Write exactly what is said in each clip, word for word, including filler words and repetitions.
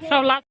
Sab last.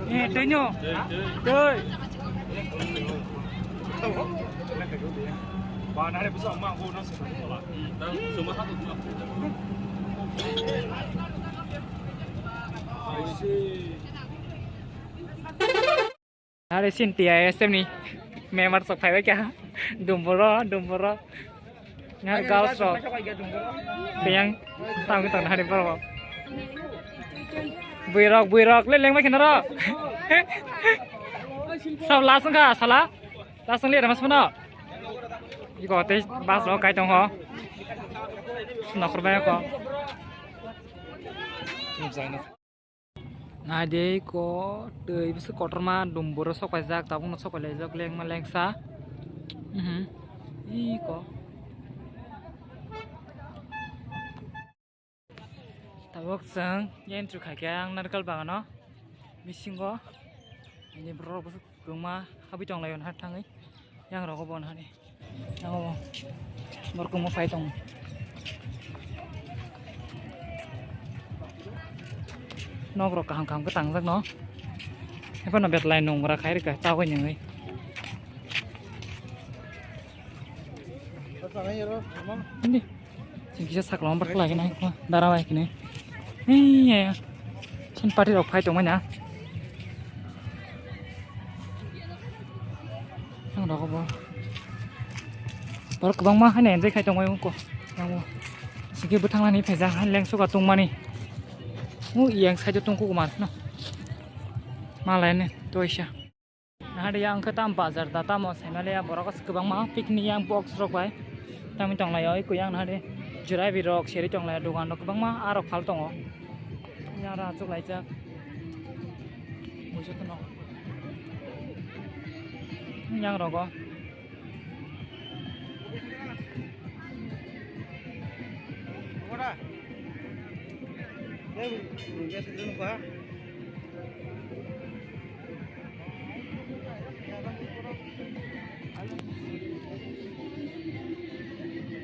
Eh, twenyo. Tei. Are sin T I S F ni member sok phaibai kha. Dumboro, dumboro. Ngar girls rok. Tiyang tang tang hari boro. Buirok, buirok, le lengbai khna ro. Sab last wngkha sala. Last wngli rema sumano. Iko tei bus rok kai tongho. Nokhor bai ko. Nai de ko twi bwswk kotorma dumburo sok paijak, tabukno sok pailaijak lengma lengsa. Mhm. Iko. Tabuk chwng entry khaikhe ang narikal bagano bisingo, ini borok bwswk kwbangma habwi tonglaio naha thangwi, yang rogo bo nahani, yang bo borok kwbangma phai tongo. Nok rok kaham kaham khe tangjak no, haphano betlai nungra khai rwkha chawi nungwi. Hindi. Sing kisa saklang bar khlai nai ko dara bai kini. Hei ya. Sin party rok phai tongmani na. Ang rok bo. Borok kwbangma haino enjoy khai tongmani ko. Yang bo. Sigi bwthangnani phaijak hai lengsuka tongmani. U yang side tongkuk man no. Malai ne toisa. Nahari ya wngkha tam bazar da tamo saimaliya borok kwbangma picnic yang box rok bai tamwi tonglaio eko yang nahari jwrai birok seri tonglaio dogan rok kwbangma arok phal tongo yang aro achuk laijak buisok no yang rogo.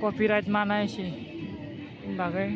Copyright manai se bagwi.